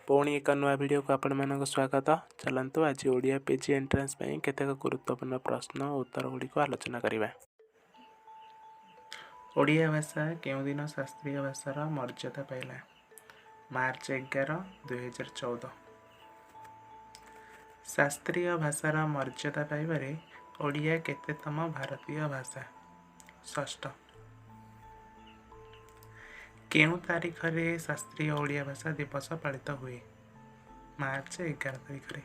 ପୁଣି ଏକ ନୂଆ ଭିଡ଼ିଓକୁ ଆପଣମାନଙ୍କୁ ସ୍ୱାଗତ। ଚାଲନ୍ତୁ ଆଜି ଓଡ଼ିଆ ପିଜି ଏଣ୍ଟ୍ରାନ୍ସ ପାଇଁ କେତେକ ଗୁରୁତ୍ୱପୂର୍ଣ୍ଣ ପ୍ରଶ୍ନ ଓ ଉତ୍ତର ଗୁଡ଼ିକୁ ଆଲୋଚନା କରିବା। ଓଡ଼ିଆ ଭାଷା କେଉଁ ଦିନ ଶାସ୍ତ୍ରୀୟ ଭାଷାର ମର୍ଯ୍ୟାଦା ପାଇଲା? ମାର୍ଚ୍ଚ 11, 2014। ଶାସ୍ତ୍ରୀୟ ଭାଷାର ମର୍ଯ୍ୟାଦା ପାଇବାରେ ଓଡ଼ିଆ କେତେତମ ଭାରତୀୟ ଭାଷା? ଷଷ୍ଠ। କେଉଁ ତାରିଖରେ ଶାସ୍ତ୍ରୀୟ ଓଡ଼ିଆ ଭାଷା ଦିବସ ପାଳିତ ହୁଏ? ମାର୍ଚ୍ଚ 11 ତାରିଖରେ।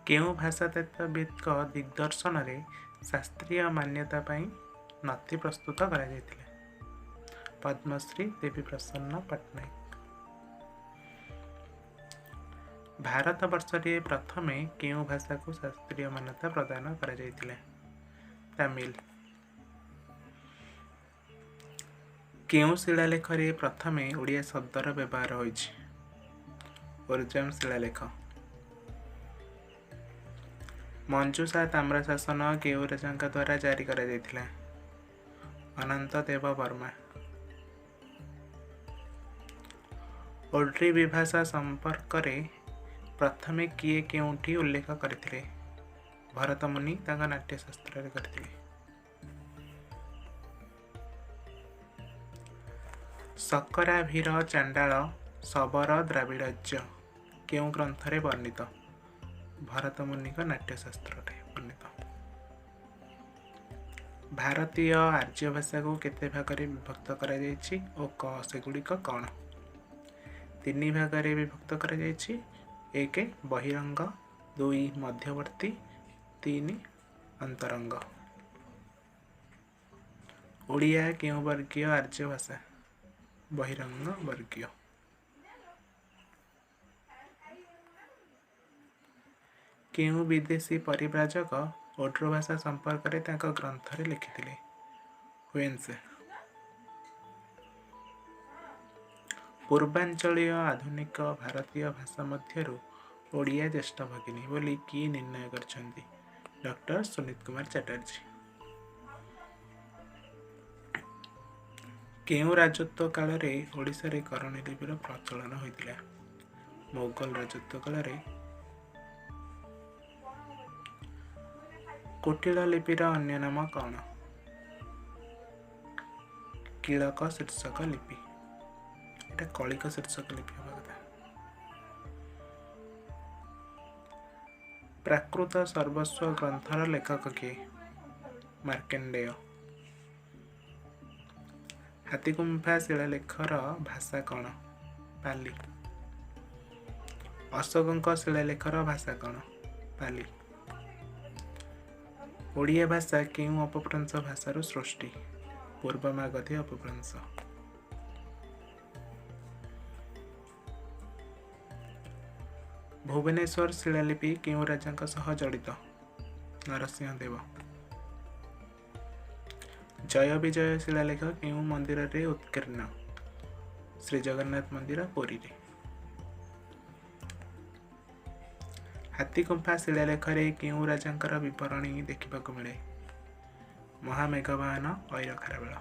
କେଉଁ ଭାଷାତତ୍ତ୍ୱବିତ୍ଙ୍କ ଦିଗ୍ଦର୍ଶନରେ ଶାସ୍ତ୍ରୀୟ ମାନ୍ୟତା ପାଇଁ ନଥି ପ୍ରସ୍ତୁତ କରାଯାଇଥିଲା? ପଦ୍ମଶ୍ରୀ ଦେବୀ ପ୍ରସନ୍ନ ପଟ୍ଟନାୟକ। ଭାରତବର୍ଷରେ ପ୍ରଥମେ କେଉଁ ଭାଷାକୁ ଶାସ୍ତ୍ରୀୟ ମାନ୍ୟତା ପ୍ରଦାନ କରାଯାଇଥିଲା? ତାମିଲ। କେଉଁ ଶିଳାଲେଖରେ ପ୍ରଥମେ ଓଡ଼ିଆ ଶବ୍ଦର ବ୍ୟବହାର ହୋଇଛି? ଓରଜାମ ଶିଳାଲେଖ। ମଞ୍ଜୁଷା ତାମ୍ରଶାସନ କେଉଁ ରାଜାଙ୍କ ଦ୍ୱାରା ଜାରି କରାଯାଇଥିଲା? ଅନନ୍ତ ଦେବ ବର୍ମା। ଓଡ୍ରି ବିଭାଷା ସମ୍ପର୍କରେ ପ୍ରଥମେ କିଏ କେଉଁଠି ଉଲ୍ଲେଖ କରିଥିଲେ? ଭରତ ମୁନି ତାଙ୍କ ନାଟ୍ୟଶାସ୍ତ୍ରରେ କରିଥିଲେ। ଶକରାଭୀର ଚାଣ୍ଡାଳ ଶବର ଦ୍ରାବିଡ଼ଜ୍ୟ କେଉଁ ଗ୍ରନ୍ଥରେ ବର୍ଣ୍ଣିତ? ଭରତ ମୁନିଙ୍କ ନାଟ୍ୟଶାସ୍ତ୍ରରେ ବର୍ଣ୍ଣିତ। ଭାରତୀୟ ଆର୍ଯ୍ୟ ଭାଷାକୁ କେତେ ଭାଗରେ ବିଭକ୍ତ କରାଯାଇଛି ଓ ସେଗୁଡ଼ିକ କ'ଣ? ତିନି ଭାଗରେ ବିଭକ୍ତ କରାଯାଇଛି। 1 ବହିରଙ୍ଗ, 2 ମଧ୍ୟବର୍ତ୍ତୀ, 3 ଅନ୍ତରଙ୍ଗ। ଓଡ଼ିଆ କେଉଁ ବର୍ଗୀୟ ଆର୍ଯ୍ୟ ଭାଷା? ବହିରଙ୍ଗ ବର୍ଗୀୟ। କେଉଁ ବିଦେଶୀ ପରିବ୍ରାଜକ ଓଡ୍ର ଭାଷା ସମ୍ପର୍କରେ ତାଙ୍କ ଗ୍ରନ୍ଥରେ ଲେଖିଥିଲେ? ହୁଏନ୍ସେ। ପୂର୍ବାଞ୍ଚଳୀୟ ଆଧୁନିକ ଭାରତୀୟ ଭାଷା ମଧ୍ୟରୁ ଓଡ଼ିଆ ଜ୍ୟେଷ୍ଠ ଭଗିନୀ ବୋଲି କିଏ ନିର୍ଣ୍ଣୟ କରିଛନ୍ତି? ଡକ୍ଟର ସୁନୀତ କୁମାର ଚାଟାର୍ଜୀ। କେଉଁ ରାଜତ୍ୱ କାଳରେ ଓଡ଼ିଶାରେ କରଣୀ ଲିପିର ପ୍ରଚଳନ ହୋଇଥିଲା? ମୋଗଲ ରାଜତ୍ୱ କାଳରେ। କୁଟିଳ ଲିପିର ଅନ୍ୟ ନାମ କ'ଣ? କୀଳକ ଶୀର୍ଷକ ଲିପି। ଏଟା କଳିକ ଶୀର୍ଷକ ଲିପି ହେବା କଥା। ପ୍ରାକୃତ ସର୍ବସ୍ୱ ଗ୍ରନ୍ଥର ଲେଖକ କିଏ? ମାର୍କେଣ୍ଡେୟ। ହାତୀଗୁମ୍ଫା ଶିଳାଲେଖର ଭାଷା କ'ଣ? ପାଲି। ଅଶୋକଙ୍କ ଶିଳାଲେଖର ଭାଷା କ'ଣ? ପାଲି। ଓଡ଼ିଆ ଭାଷା କେଉଁ ଅପଭ୍ରଂଶ ଭାଷାରୁ ସୃଷ୍ଟି? ପୂର୍ବ ମାଗଧୀ ଅପଭ୍ରଂଶ। ଭୁବନେଶ୍ୱର ଶିଳାଲିପି କେଉଁ ରାଜାଙ୍କ ସହ ଜଡ଼ିତ? ନରସିଂହ ଦେବ। ଜୟ ବିଜୟ ଶିଳାଲେଖ କେଉଁ ମନ୍ଦିରରେ ଉତ୍କୀର୍ଣ୍ଣ? ଶ୍ରୀଜଗନ୍ନାଥ ମନ୍ଦିର, ପୁରୀରେ। ହାତୀଗୁମ୍ଫା ଶିଳାଲେଖରେ କେଉଁ ରାଜାଙ୍କର ବିବରଣୀ ଦେଖିବାକୁ ମିଳେ? ମହାମେଘବାହନ ଐର ଖାରବେଳ।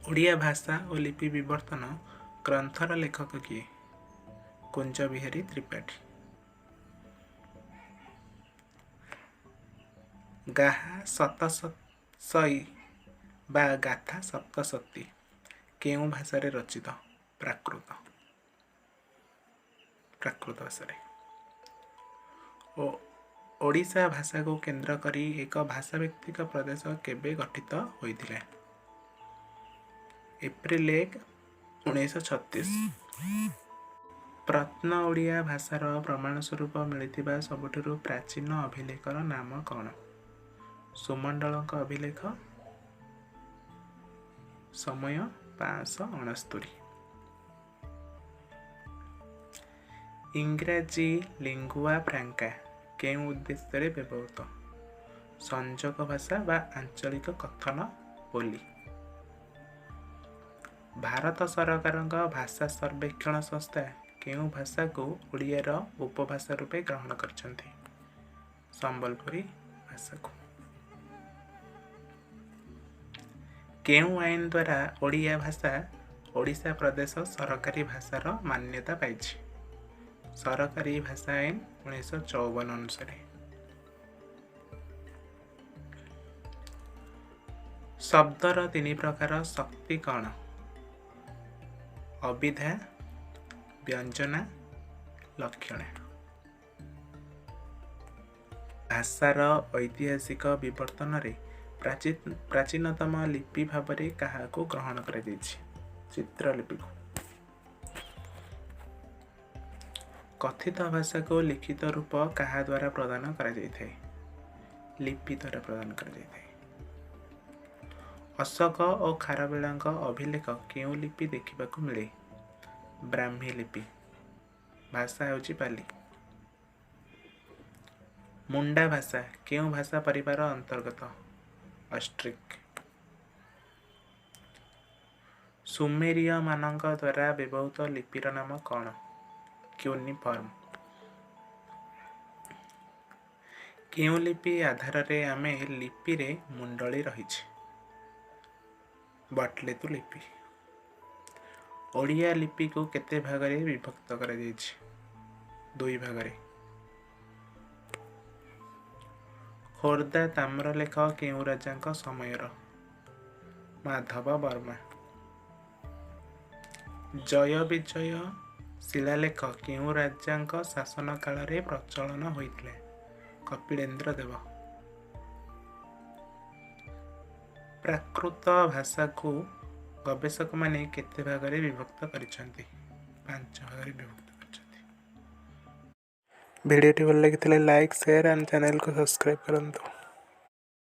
ଓଡ଼ିଆ ଭାଷା ଓ ଲିପି ବିବର୍ତ୍ତନ ଗ୍ରନ୍ଥର ଲେଖକ କିଏ? କୁଞ୍ଜ ବିହାରୀ ତ୍ରିପାଠୀ। ଗାହା ସତସଇ ବା ଗାଥା ସପ୍ତସତୀ କେଉଁ ଭାଷାରେ ରଚିତ? ପ୍ରାକୃତ। ପ୍ରାକୃତ ଭାଷାରେ। ଓ ଓଡ଼ିଶା ଭାଷାକୁ କେନ୍ଦ୍ର କରି ଏକ ଭାଷାଭିତ୍ତିକ ପ୍ରଦେଶ କେବେ ଗଠିତ ହୋଇଥିଲା? ଏପ୍ରିଲ 1, 1936। ପ୍ରତ୍ନ ଓଡ଼ିଆ ଭାଷାର ପ୍ରମାଣ ସ୍ୱରୂପ ମିଳିଥିବା ସବୁଠାରୁ ପ୍ରାଚୀନ ଅଭିଲେଖର ନାମ କ'ଣ? ସୁମଣ୍ଡଳଙ୍କ ଅଭିଲେଖ। ସମୟ 569। ଇଂରାଜୀ ଲିଙ୍ଗୁଆ ଫ୍ରାଙ୍କା କେଉଁ ଉଦ୍ଦେଶ୍ୟରେ ବ୍ୟବହୃତ? ସଂଯୋଗ ଭାଷା ବା ଆଞ୍ଚଳିକ କଥନ ବୋଲି। ଭାରତ ସରକାରଙ୍କ ଭାଷା ସର୍ବେକ୍ଷଣ ସଂସ୍ଥା କେଉଁ ଭାଷାକୁ ଓଡ଼ିଆର ଉପଭାଷା ରୂପେ ଗ୍ରହଣ କରିଛନ୍ତି? ସମ୍ବଲପୁରୀ ଭାଷାକୁ। କେଉଁ ଆଇନ ଦ୍ୱାରା ଓଡ଼ିଆ ଭାଷା ଓଡ଼ିଶା ପ୍ରଦେଶ ସରକାରୀ ଭାଷାର ମାନ୍ୟତା ପାଇଛି? ସରକାରୀ ଭାଷା ଆଇନ 1954 ଅନୁସାରେ। ଶବ୍ଦର ତିନି ପ୍ରକାର ଶକ୍ତି କ'ଣ? ଅଭିଧା, ବ୍ୟଞ୍ଜନା, ଲକ୍ଷଣା। ଭାଷାର ଐତିହାସିକ ବିବର୍ତ୍ତନରେ ପ୍ରାଚୀନତମ ଲିପି ଭାବରେ କାହାକୁ ଗ୍ରହଣ କରାଯାଇଛି? ଚିତ୍ରଲିପିକୁ। କଥିତ ଭାଷାକୁ ଲିଖିତ ରୂପ କାହା ଦ୍ୱାରା ପ୍ରଦାନ କରାଯାଇଥାଏ? ଲିପି ଦ୍ୱାରା ପ୍ରଦାନ କରାଯାଇଥାଏ। ଅଶୋକ ଓ ଖାରବେଳଙ୍କ ଅଭିଲେଖ କେଉଁ ଲିପି ଦେଖିବାକୁ ମିଳେ? ବ୍ରାହ୍ମୀ ଲିପି। ଭାଷା ହେଉଛି ପାଲି। ମୁଣ୍ଡା ଭାଷା କେଉଁ ଭାଷା ପରିବାର ଅନ୍ତର୍ଗତ? ଅଷ୍ଟ୍ରିକ୍। ସୁମେରୀୟମାନଙ୍କ ଦ୍ୱାରା ବ୍ୟବହୃତ ଲିପିର ନାମ କ'ଣ? କ୍ୟୁନିଫର୍ମ। କେଉଁ ଲିପି ଆଧାରରେ ଆମେ ଲିପିରେ ମୁଣ୍ଡଳି ରହିଛି? ବଟଲେତୁ ଲିପି। ଓଡ଼ିଆ ଲିପିକୁ କେତେ ଭାଗରେ ବିଭକ୍ତ କରାଯାଇଛି? ଦୁଇ ଭାଗରେ। ଖୋର୍ଦ୍ଧା ତାମ୍ରଲେଖ କେଉଁ ରାଜାଙ୍କ ସମୟର? ମାଧବ ବର୍ମା। ଜୟ ବିଜୟ ଶିଳାଲେଖ କେଉଁ ରାଜାଙ୍କ ଶାସନ କାଳରେ ପ୍ରଚଳନ ହୋଇଥିଲା? କପିଳେନ୍ଦ୍ର ଦେବ। ପ୍ରାକୃତ ଭାଷାକୁ ଗବେଷକମାନେ କେତେ ଭାଗରେ ବିଭକ୍ତ କରିଛନ୍ତି? ପାଞ୍ଚ ଭାଗରେ ବିଭକ୍ତ କରିଛନ୍ତି। ଭିଡ଼ିଓଟି ଭଲ ଲାଗିଥିଲେ ଲାଇକ୍, ସେୟାର ଆଣ୍ଡ ଚ୍ୟାନେଲକୁ ସବସ୍କ୍ରାଇବ୍ କରନ୍ତୁ।